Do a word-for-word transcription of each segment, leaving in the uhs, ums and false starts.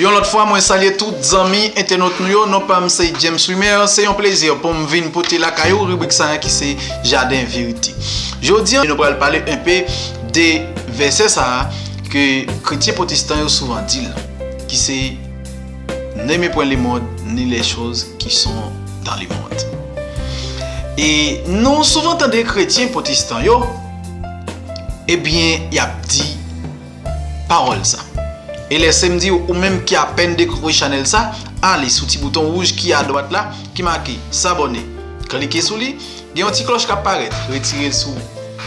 Yon lòt fwa, mwen salye tout zanmi entènot nou yo. Non pa m se James Wimer. Se yon plezi pou m vin pote lakay ou ribrik sa a ki se Jaden Verite. Jodi a, nou pral pale enpe de vèsè sa a ke kretyen pwotestan yo souvan di l, ki se: Ne mets point le monde ni les choses qui sont dans le monde. E nou souvan tande kretyen pwotestan yo, ebyen, y ap di pawòl sa. E lè se m di w, ou menm ki apèn dekouvri chanèl sa, ale sou ti bouton wouj ki adwat la, ki make s'abonner. Klike sou li, gen yon ti klòch k ap parèt, retire l sou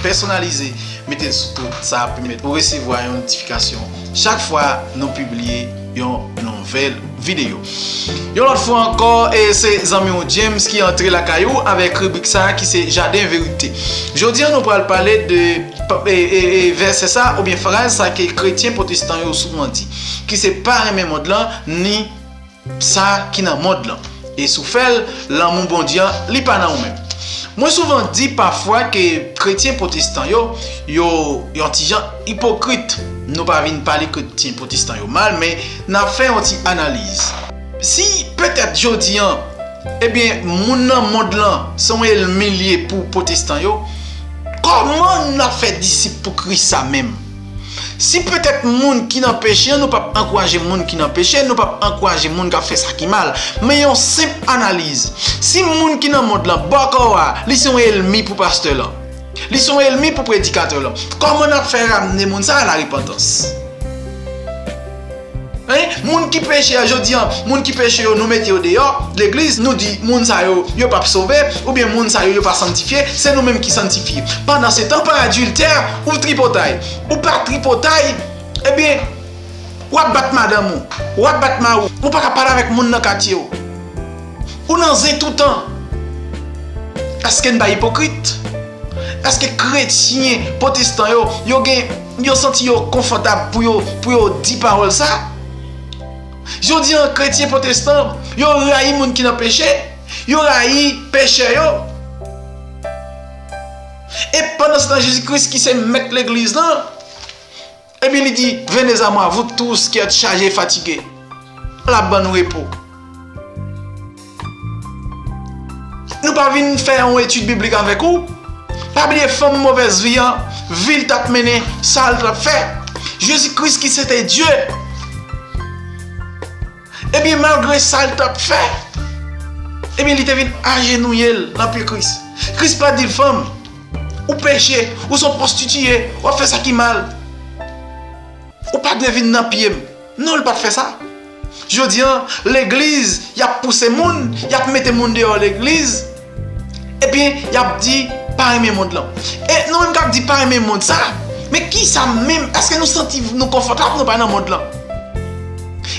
pèsonalize, mete l sou tout, sa ap pèmèt ou resevwa yon notifikasyon chak fwa nou pibliye yon nouvèl videyo. Yon lòt fwa ankò, e se zanmi w James ki antre lakay ou avèk ribrik sa a ki se Jaden Verite. Jodi a, nou pral pale de e, e, e, vèsè sa oubyen fraz sa ke kretyen pwotestan yo souvan di, ki se: Pa renmen mond lan, ni sa ki nan mond lan. E si w fè l, lanmou Bondye an, li pa nan ou menm. Mwen souvan di pafwa ke kretyen pwotestan yo, yo yon ti jan ipokrit. Nou pa vin pale kretyen pwotestan yo mal, men n ap fè yon ti analiz. Si petèt jodi an, ebyen, moun nan mond lan se yon ènmi l ye pou pwotestan yo, kòman n ap fè disip pou Kris sa menm? Si petèt moun ki nan peche an, nou p ap ankouraje moun ki nan peche, nou p ap ankouraje moun k ap fè sa ki mal. Men yon senp analiz. Si moun ki nan mond lan, bò kò w a, li se yon ènmi pou pastè lan, li se yon ènmi pou predikatè lan, kòman n ap fè ramne moun sa a larepantans? Hein? Moun ki peche a, jodi an, moun ki peche yo, nou mete yo deyò legliz, nou di moun sa yo, yo p ap sove, oubyen moun sa yo, yo pa sanntifye, se nou menm ki sanntifye. Pandansetan, pa adiltè, ou tripotay, ou pa tripotay, ebyen, w ap bat madanm ou, w ap bat mari w, ou pa ka pale avèk moun nan katye w. Ou nan zen toutan. Èske n pa ipokrit? Èske kretyen pwotestan yo, yo gen, yo santi yo konfòtab pou yo, pou yo di pawòl sa? Jodi an, kretyen pwotestan, yo rayi moun ki nan peche, yo rayi pechè yo. E pandan se tan, Jezi Kris ki se mèt legliz lan, epi li di: Venez à moi, vous tous qui êtes chargés et fatigués, l ap ban nou repo. Nou pa vin fè yon etid biblik avèk ou. Pa bliye fanm movèz vi an, vi l t ap mennen, sa l t ap fè. Jezi Kris ki se te Dye, ebyen, malgre sa l t ap fè, ebyen, li te vin ajenouye l nan pye Kris. Kris pa di l: Fanm, ou peche, ou se yon pwostitiye, w ap fè sa ki mal. Ou pa dwe vin nan pye m. Non, l pa t fè sa. Jodi an, legliz, y ap pouse moun, y ap mete moun deyò legliz, epi y ap di pa renmen mond lan. E nou menm k ap di pa renmen mond sa, men kisa menm, èske nou santi nou konfòtab, nou pa nan mond lan?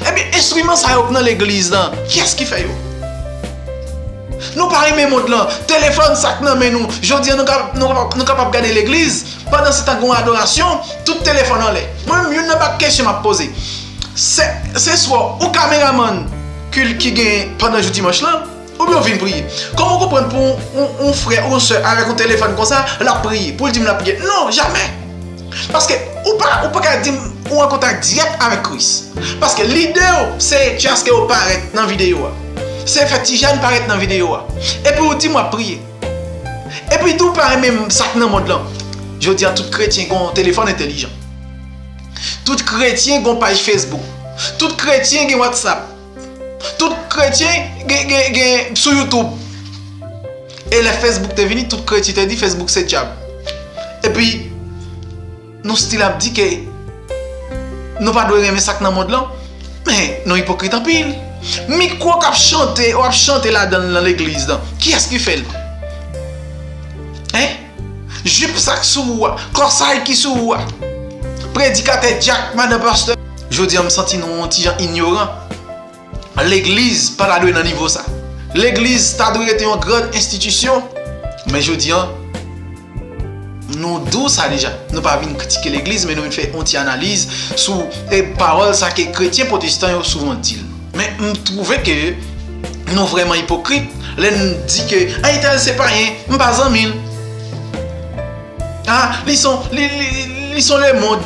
Ebyen, enstriman sa yo k nan legliz lan, kiyès ki fè yo? Nou pa renmen mond lan. Telefòn sa k nan men nou. Jodi an, nou ka, nou, nou kapab gade legliz, pandan se tan gen yon adorasyon, tout telefòn anlè. Mwen menm, youn nan bak kesyon m ap poze, se, se swa ou kameramann kilt ki gen pandan jou dimanch lan, oubyen ou vin priye. Kòman w konprann pou yon, yon, yon frè ou yon sè avèk yon telefòn konsa, l ap priye, pou l di m l ap priye? Non, jamè. Paske ou pa, ou pa ka di m ou an kontak dirèk avèk Kris. Paske lide w, se jiskaske w parèt nan videyo a. Se fè ti Jàn parèt nan videyo a. Epi w di m w ap priye. Epi tou, w pa renmen sa k nan mond lan. Jodi a, tout kretyen gen yon telefòn entèlijan. Tout kretyen gen yon paj Facebook. Tout kretyen gen WhatsApp. Tout kretyen gen, gen, gen sou YouTube. E lè Facebook te vini, tout kretyen te di Facebook se dyab. Epi, nou still ap di ke nou pa dwe renmen sa k nan mond lan. Men, nou ipokrit anpil. Mikwo k ap chante, w ap chante ladan l nan legliz lan. Kiyès ki fè l? Hein? Jip sa k sou ou a, kòsay ki sou ou a. Predikatè, dyak, madan pastè. Jodi a, m santi nou yon ti jan inyoran. Legliz pa ta dwe nan nivo sa. Legliz ta dwe rete yon gran enstitisyon. Men jodi a, nou di w sa deja. Nou pa vin kritike legliz, men nou vin fè yon ti analiz sou, e, pawòl sa ke kretyen pwotestan yo souvan di l. Men m twouve ke nou vrèman ipokrit lè n di ke, a, entèl se payen, m pa zanmi l. A, li se yon, li, li, li se yon lemonn.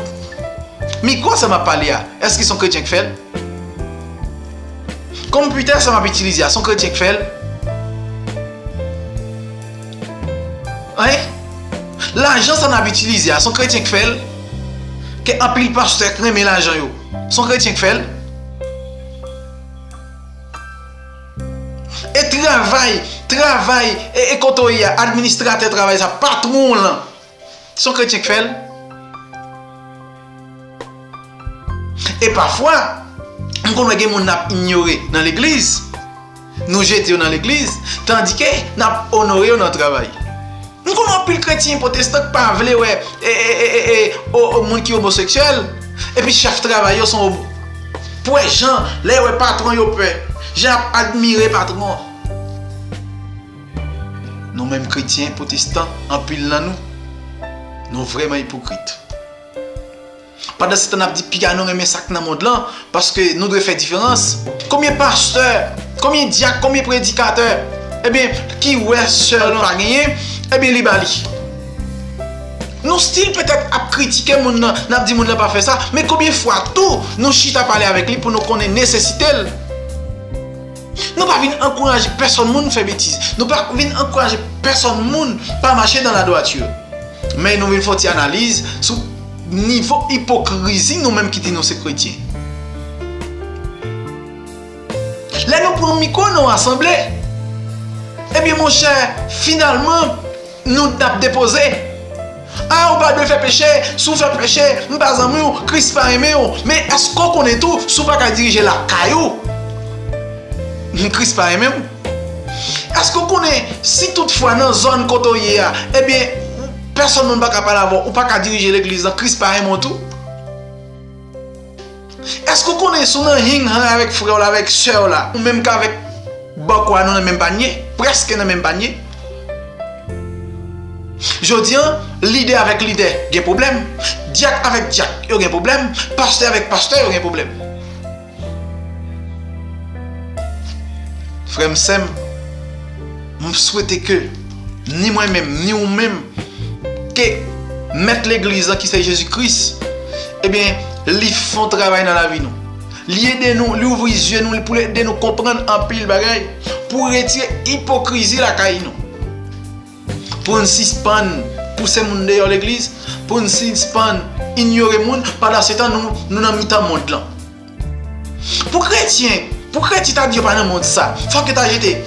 Mikwo sa m ap pale a, èske se yon kretyen k fè l? Konpitè sa m ap itilize a, se yon kretyen k fè l? Hein? Lajan sa n ap itilize a, se yon kretyen k fè l? Ke anpil pastè k renmen lajan yo, se yon kretyen k fè l? E travay, travay, e, e kote w ye a, administratè travay sa, patwon w lan, se yon kretyen k fè l? E pafwa, m konn wè gen moun n ap inyore nan legliz, nou jete yo nan legliz, tandike n ap onore yo nan travay. M konn anpil kretyen pwotestan k pa vle wè, e, e, e, e, e, o, o, moun ki omoseksyèl, epi chèf travay yo se yon pwè jan, lè yo wè patwon yo pè, jan y ap admire patwon. Nou menm kretyen pwotestan, anpil nan nou, nou vrèman ipokrit. Pandan se tan n ap di piga nou renmen sa k nan mond lan, paske nou dwe fè diferans. Konbyen pastè, konbyen dyak, konbyen predikatè, ebyen, ki wè sè l pa genyen, ebyen, li ba li. Nou still petèt ap kritike moun nan, n ap di moun nan pa fè sa, men konbyen fwa tou nou chita pale avèk li pou nou konnen nesesite l? Nou pa vin ankouraje pèsonn moun fè betiz. Nou pa vin ankouraje pèsonn moun pa mache dans la droiture. Men nou vin fè yon ti analiz sou nivo ipokrizi nou menm ki di nou se kretyen. Lè nou pran mikwo nan yon asanble, ebyen monchè, finalman, nou t ap depoze. A, ou pa dwe fè peche, si w fè peche, m pa zanmi w, Kris pa renmen w. Men èske w konnen tou, si w pa ka dirije lakay ou, Kris pa renmen w? Èske w konnen, si toutfwa nan zòn kote w ye a, ebyen, pèsonn moun pa ka pale avè w, ou pa ka dirije legliz lan, Kris pa renmen w tou? Èske w konnen si w nan hing-hang avèk frè w la, avèk sè w la, ou menm k avèk bòkò a nou nan menm panye, prèske nan menm panye? Jodi a, lidè avèk lidè gen pwoblèm, dyak avèk dyak yo gen pwoblèm, pastè avèk pastè yo gen pwoblèm. Frè m, sè m, m swete ke ni mwen menm, ni ou menm, ke mèt legliz lan ki se Jezi Kris, ebyen, li fè yon travay nan lavi nou. Li ede nou, li ouvri zye nou, li pou l ede nou konprann anpil bagay, pou retire ipokrizi lakay nou. Pou n sispann pouse moun deyò legliz, pou n sispann inyore moun, pandan se tan nou, nou nan mitan mond lan. Pou kretyen, pou kretyen ta di yo pa nan mond sa, fòk yo ta jete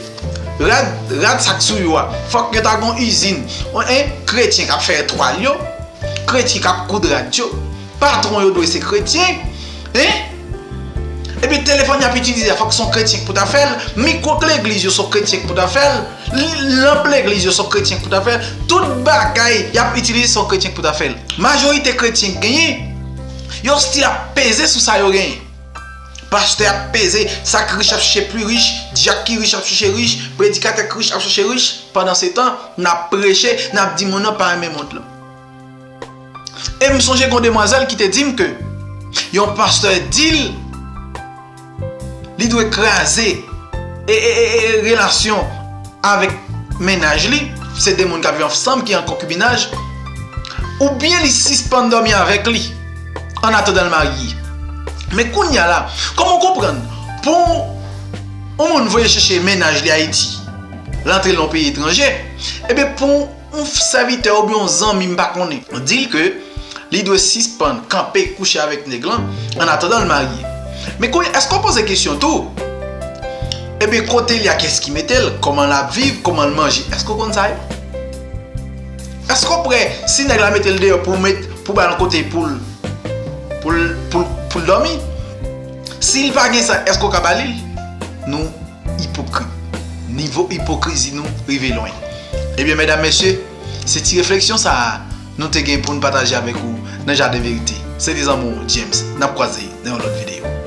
rad, rad sa k sou yo a, fòk yo ta gon izin, en, kretyen k ap fè twal yo, kretyen k ap koud rad yo, patwon yo dwe se kretyen, en? Epi telefòn y ap itilize a, fòk se yon kretyen k pou ta fè l, mikwo k legliz yo se yon kretyen k pou ta fè l, l-, lanp legliz yo se yon kretyen k pou ta fè l, tout bagay y ap itilize se yon kretyen k pou ta fè l. Majorite kretyen k genyen, yo still ap peze sou sa yo genyen. Pastè ap peze, sa k rich ap chèche pli rich, dyak ki rich ap chèche rich, predikatè k rich ap chèche rich. Pandan se tan, n ap preche, n ap di moun nan pa renmen mond lan. E m sonje gen yon demwazèl ki te di m ke yon pastè di l, li dwe kraze e, e, e, e relasyon avèk mennaj li, se de moun k ap viv ansanm ki an konkibinaj, oubyen li sispann dòmi avèk li an atandan l marye. Men kounye a la, kòman w konprann pou yon moun voye chèche mennaj li Ayiti, l antre l nan yon peyi etranje, ebyen pou yon sèvitè oubyen yon zanmi m pa konnen, di l ke li dwe sispann kanpe kouche avèk nèg lan an atandan l marye. Men kounye, èske w poze kesyon tou? Ebyen, kote li a, kiyès ki mete l? Kòman l ap viv? Kòman l manje? Èske w konn sa yo? Èske w prè, si nèg la mete l deyò pou met, pou ba l yon kote pou l, pou l, pou l, pou l dòmi? Si l pa gen sa, èske w ka ba li l? Nou ipokrit. Nivo ipokrizi nou rive lwen. Ebyen, medam, mesye, se ti refleksyon sa a nou te gen pou n pataje avèk ou nan Jaden Verite. Se te zanmi w, James. N ap kwaze nan yon lòt videyo.